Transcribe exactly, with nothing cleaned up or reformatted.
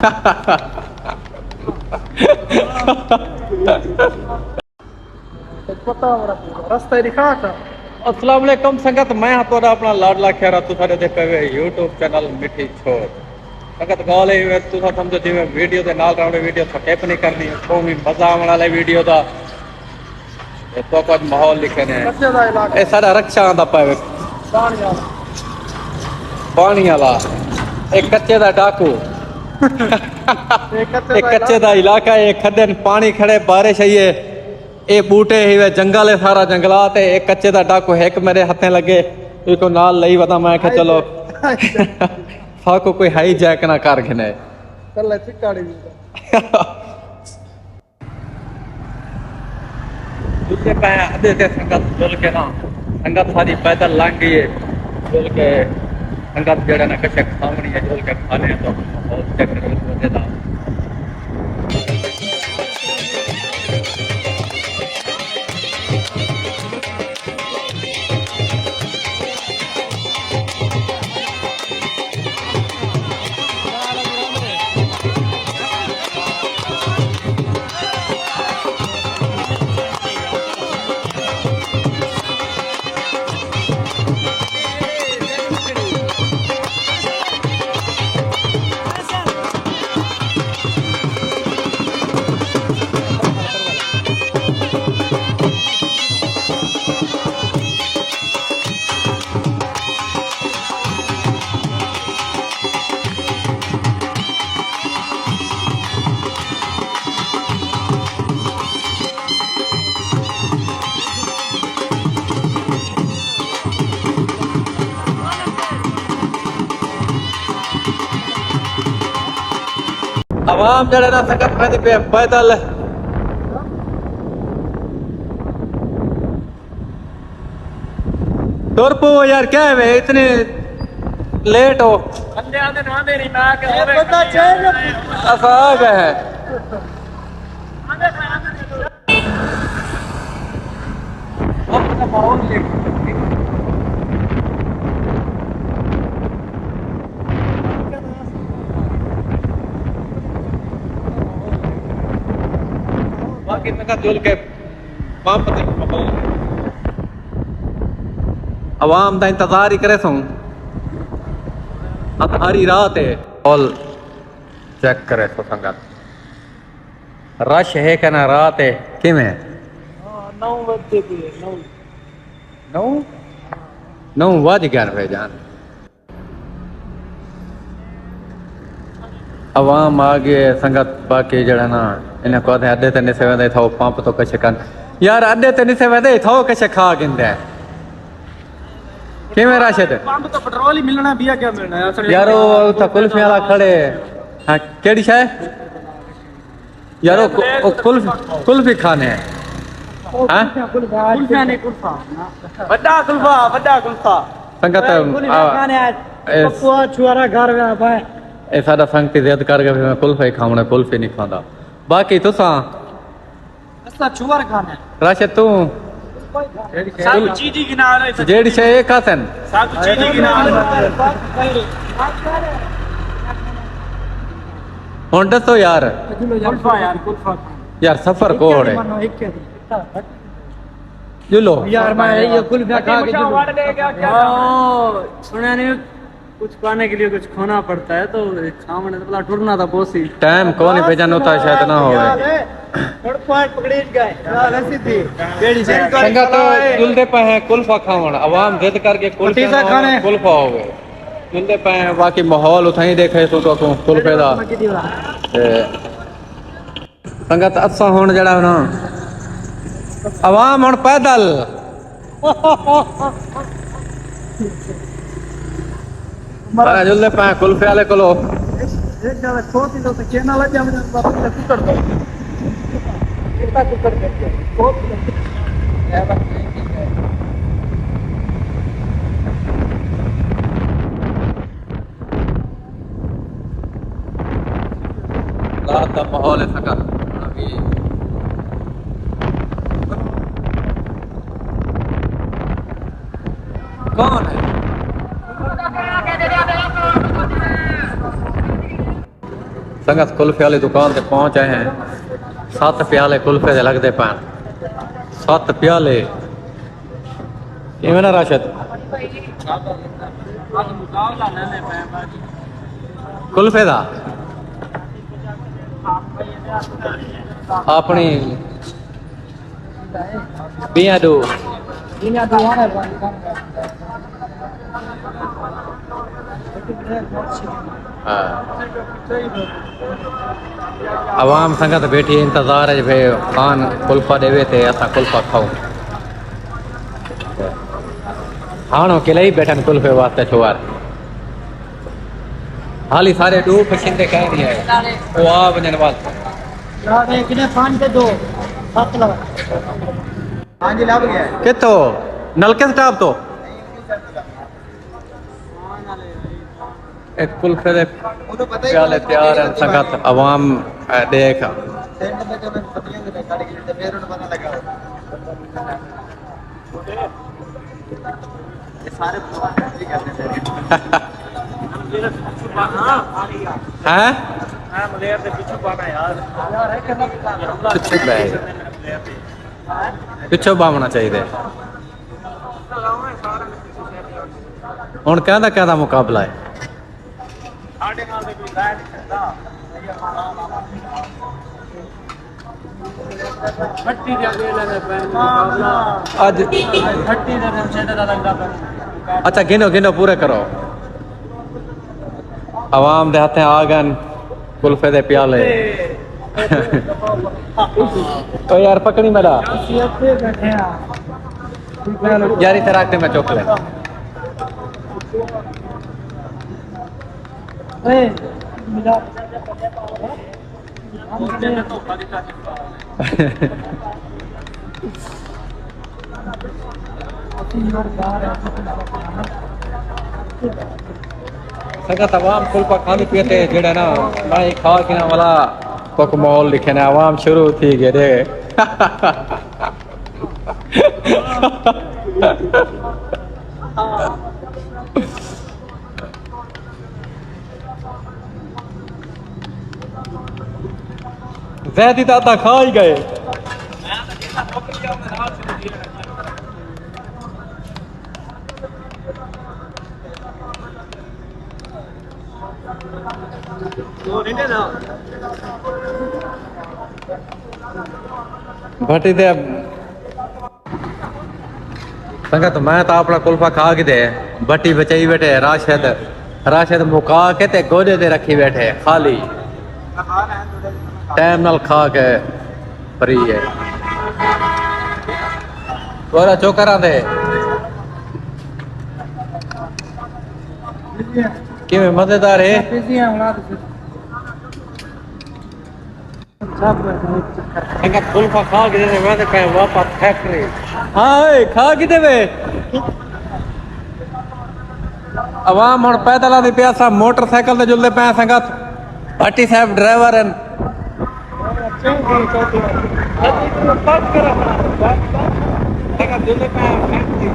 پتہ ہو رہا، رستہ ݙکھا تے۔ السلام علیکم سنگت، میں ہاں تہاݙا اپݨا لاڈلا کھیرا، تساں ݙیہدے پئے وے یوٹیوب چینل مٹھی چھوڑ۔ سنگت ڳالھ اے وے، تساں سمجھو جیویں ویڈیو دے نال رہݨے، ویڈیو سکپ نہیں کرݨی، ٻہوں ہی مزہ آوݨ والا ویڈیو دا۔ اے تو کچھ ماحول لکھے نے۔ کچے دا علاقہ۔ اے ساݙا رکشہ آندا پئے وے۔ پاݨی والا۔ پاݨی والا۔ اے کچے دا ڈاکو۔ اے کچے اے دا کچے دا علاقہ۔ علاقہ، اے کھݙن پاݨی کھڑے، بارش آئی ہے۔ اے ٻوٹے ہی وے، جنگل ہے، سارا جنگلات ہے۔ اے کچے دا ڈاکو ہک میݙے ہتھیں لڳے، ایکوں نال لئی ودا، میں آکھیا چلو ساکوں کوئی ہائی جیک نہ کر گھنے۔ چلے چکاڑی وی۔ ݙوجھے پائے ادھے تے سنگت جل کے نا، سنگت ساری پیدل لنگھ ڳئی ہے، جل کے سنگت جیڑھے نا کچھے کھاوݨی ہے، جل کے کھانے ہیں تو ماحول چیک کرو اس وجہ دا۔ عوام جیڑھے نا سنگت ویندی پئی پیدل۔ ٹر پو یار، کیا ہے بے اتنے لیٹ ہو؟ بندے آندے نہ آندے نہیں، میں آ کے اے بندہ چینج۔ اساں آ ڳئے ہیں۔ باقی میں کہا جل کے پمپ تے ماحول ہے۔ عوام دا انتظار ہی کرے سوں۔ اندھاری رات ہے۔ ماحول چیک کرے سو سنگت۔ رش ہے کہ نہ رات ہے؟ کیویں؟ ہاں، نو وڄ ڳئے، نو۔ نو؟ نو وڄ ڳئے بھائی جان۔ عوام آ ڳئے سنگت، باقی جیڑھا نا، انہاں کوں آہدے اݙے تے نسے ویندے، اتھاؤ پمپ توں کچھے کن۔ یار، اݙے تے نسے ویندے، اتھاؤ کچھے کھا گھندے۔ کیویں راشد؟ پمپ توں پٹرول ہی ملݨا، ٻیا کیا ملݨا ہے؟ اصل یار، او اتھاں کلفی والا کھڑے۔ ہاں، کیڑھی شے؟ یار، او، او کلف-، کلفی کھانے ہیں۔ ہاں؟ کلفی نہیں، کلفا۔ وݙا کلفا، وݙا کلفا۔ سنگت، اے کلفی آ، کھانے آج۔ اے پپوا چھوارا گھر ویا پائے۔ اے ساݙا سنگتی ضد کر کے میں کلفا ہی کھاوݨا، کلفی نہیں کھاندا۔ باقی تساں؟ اساں چھوار کھانے۔ راشد، توں؟ ساکوں چیزی گھنا آ۔ جیڑھی شے اے کھاسن۔ ساکوں چیزی گھنا آ۔ ہݨ ݙسو یار۔ کلفا یار، کلفا۔ یار، سفر کوڑ ہے۔ جلو۔ یار، میں یہ کلفیاں کھا کے جلو۔ ہاں، سنیا نہیں، کچھ پانے کے لیے کچھ کھونا پڑتا ہے، تو کھاوݨ، مطلب، ٹرنا تاں پوسی۔ ٹائم کون ہی بھیجن ہوتا ہے، شاید نہ ہوئے۔ سنگت، جلدے پئے ہیں کلفا کھاوݨ، عوام ضد کر کے کلفا پتیسا کھاوݨ، کھانے۔ کلفا ہوئے۔ جلدے پئے ہیں، باقی ماحول اتھائیں ݙیکھے سو تو کلفے دا۔ تے سنگت، اساں ہݨ جیڑھا نا، عوام ہݨ پیدل۔ مارا جلدے پئے کلفے والے کولو۔ ایک جگہ کھوتی تو تے کینا لگا، میں بابا ککڑ دو۔ کتا ککڑ دے۔ کھوتی۔ رات دا ماحول ہے سکت۔ کون ہے؟ سنگت کلفے والی دکان تے پہنچ آئے ہیں۔ ست پیالے کلفے دے لگدے پئن۔ ست پیالے۔ ایویں نا راشد؟ کلفے دا؟ اپنی بیاں ݙو۔ ہاں۔ عوام سنگت بیٹھی ہے، انتظار ہے بھئی خان کلفہ ݙیوے تے اساں کلفہ کھاؤں۔ ہاں، او کلئی بیٹھن کلفے واسطے چھوار۔ حالی سارے ݙو پشندے کہیں نہیں آئے۔ او آ ونڄݨ وال۔ یار، ایک نے پانچ دے دو، ست لو۔ ہاں جی، لب گیا ہے۔ کتھوں؟ نلکے سٹاپ تو؟ ایک کلفے دے پیالے تیار ہیں، سنگت عوام، اے، ݙیکھ۔ ہیں؟ پچھو بھائی۔ پچھو باونا چاہیے۔ ہن کہندا کہندا مقابلہ ہے۔ اڄ اچھا، گنو، گنو، پورے کرو۔ عوام دے ہتھیں آ ڳن کلفے دے پیالے۔ او یار، پکڑی میرا۔ یار، اتھے رکھ تے میں چک لے۔ سنگت عوام کلفہ کھاندی پئی تے جیڑھا نا، میں کھا کے نا والا کوک ماحول لکھے نا، عوام شروع تھی ڳئے ݙے۔ زیدی دا ادھا کھا ہی ڳئے۔ بھٹی دے سنگت، میں تاں اپݨا کلفہ کھا گھدے، بٹی بچائی ٻیٹھے راشد، راشد مکا کے تے گوݙے تے رکھی ٻیٹھے خالی۔ ٹائم نال کھا کے فری ہے۔ تھوڑا چوکر آندے۔ کیویں مزیدار ہے؟ سنگت کلفہ کھا کے تے ویندے پئے واپس فیکٹری۔ ہاں اوئے، کھا کیتے وے؟ عوام ہݨ پیدل آندی پئی، اساں موٹر سائیکل تے جلدے پئے سنگت۔ بھٹی صاحب ڈرائیور ہن۔ سنگت جلدے پئے فیکٹری۔